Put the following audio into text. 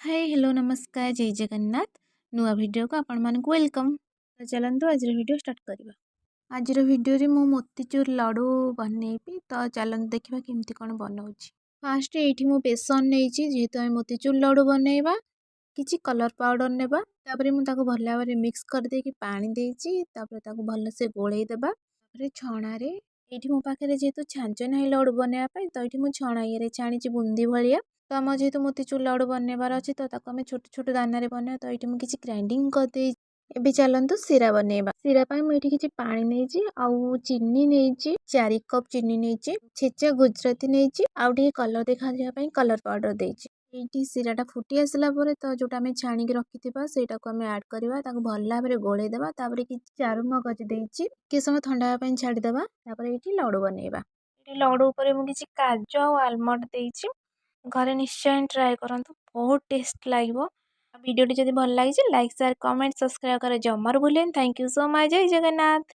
High, hello, ନମସ୍କାର, ଜୟ ଜଗନ୍ନାଥ। ନୂଆ ଭିଡ଼ିଓକୁ ଆପଣମାନଙ୍କୁ welcome. ତ ଚାଲନ୍ତୁ, ଆଜିର ଭିଡ଼ିଓ ଷ୍ଟାର୍ଟ କରିବା। ଆଜିର ଭିଡ଼ିଓରେ ମୁଁ ମୋତିଚୁର ଲଡ଼ୁ ବନେଇବି। ତ ଚାଲନ୍ତୁ ଦେଖିବା କେମିତି କ'ଣ ବନଉଛି। ଫାଷ୍ଟ ଏଇଠି ମୁଁ ବେସନ ନେଇଛି, ଯେହେତୁ ଆମେ ମୋତିଚୁର ଲଡ଼ୁ ବନେଇବା। କିଛି କଲର୍ ପାଉଡ଼ର ନେବା। ତାପରେ ମୁଁ ତାକୁ ଭଲ ଭାବରେ ମିକ୍ସ କରିଦେଇକି ପାଣି ଦେଇଛି। ତାପରେ ତାକୁ ଭଲସେ ଗୋଳେଇ ଦେବା। ତାପରେ ଛଣାରେ ଏଇଠି ମୋ ପାଖରେ ଯେହେତୁ ଛାଞ୍ଚ ନାହିଁ ଲଡ଼ୁ ବନେଇବା ପାଇଁ, ତ ଏଇଠି ମୁଁ ଛଣା ଇଏରେ ଛାଣିଛି ବୁନ୍ଦି ଭଳିଆ। ତ ଆମର ଯେହେତୁ ମୋତିଚୁର ଲଡ଼ୁ ବନେଇବାର ଅଛି, ତ ତାକୁ ଆମେ ଛୋଟ ଛୋଟ ଦାନାରେ ବନେଇବା। ତ ଏଇଠି ମୁଁ କିଛି ଗ୍ରାଇଣ୍ଡିଙ୍ଗ କରିଦେଇଛି। ଏବେ ଚାଲନ୍ତୁ ଶିରା ବନେଇବା। ଶିରା ପାଇଁ ମୁଁ ଏଇଠି କିଛି ପାଣି ନେଇଛି ଆଉ ଚିନି ନେଇଛି, 4 କପ୍ ଚିନି ନେଇଛି, ଛେଚା ଗୁଜୁରାତି ନେଇଛି ଆଉ ଟିକେ କଲର୍ ଦେଖାଯିବା ପାଇଁ କଲର୍ ପାଉଡ଼ର ଦେଇଛି। ଏଇଠି ଶିରାଟା ଫୁଟି ଆସିଲା ପରେ ତ ଯେଉଁଟା ଆମେ ଛାଣିକି ରଖିଥିବା, ସେଇଟାକୁ ଆମେ ଆଡ଼୍ କରିବା। ତାକୁ ଭଲ ଭାବରେ ଗୋଳେଇ ଦେବା। ତାପରେ କିଛି ଚାରୁମଗଜ ଦେଇଛି। ଟିକେ ସମୟ ଥଣ୍ଡା ହେବା ପାଇଁ ଛାଡ଼ିଦେବା। ତାପରେ ଏଇଠି ଲଡ଼ୁ ବନେଇବା। ଏଇଠି ଲଡ଼ୁ ଉପରେ ମୁଁ କିଛି କାଜୁ ଆଉ ଆଲମଣ୍ଡ ଦେଇଛି। ଘରେ ନିଶ୍ଚୟ ଟ୍ରାଏ କରନ୍ତୁ, ବହୁତ ଟେଷ୍ଟ ଲାଗିବ। ଭିଡ଼ିଓଟି ଯଦି ଭଲ ଲାଗିଛି, ଲାଇକ୍, ସେୟାର, କମେଣ୍ଟ, ସବସ୍କ୍ରାଇବ୍ କରିବା ଜମାରୁ ଭୁଲିବେନି। Thank you so much. Jay Jagannath.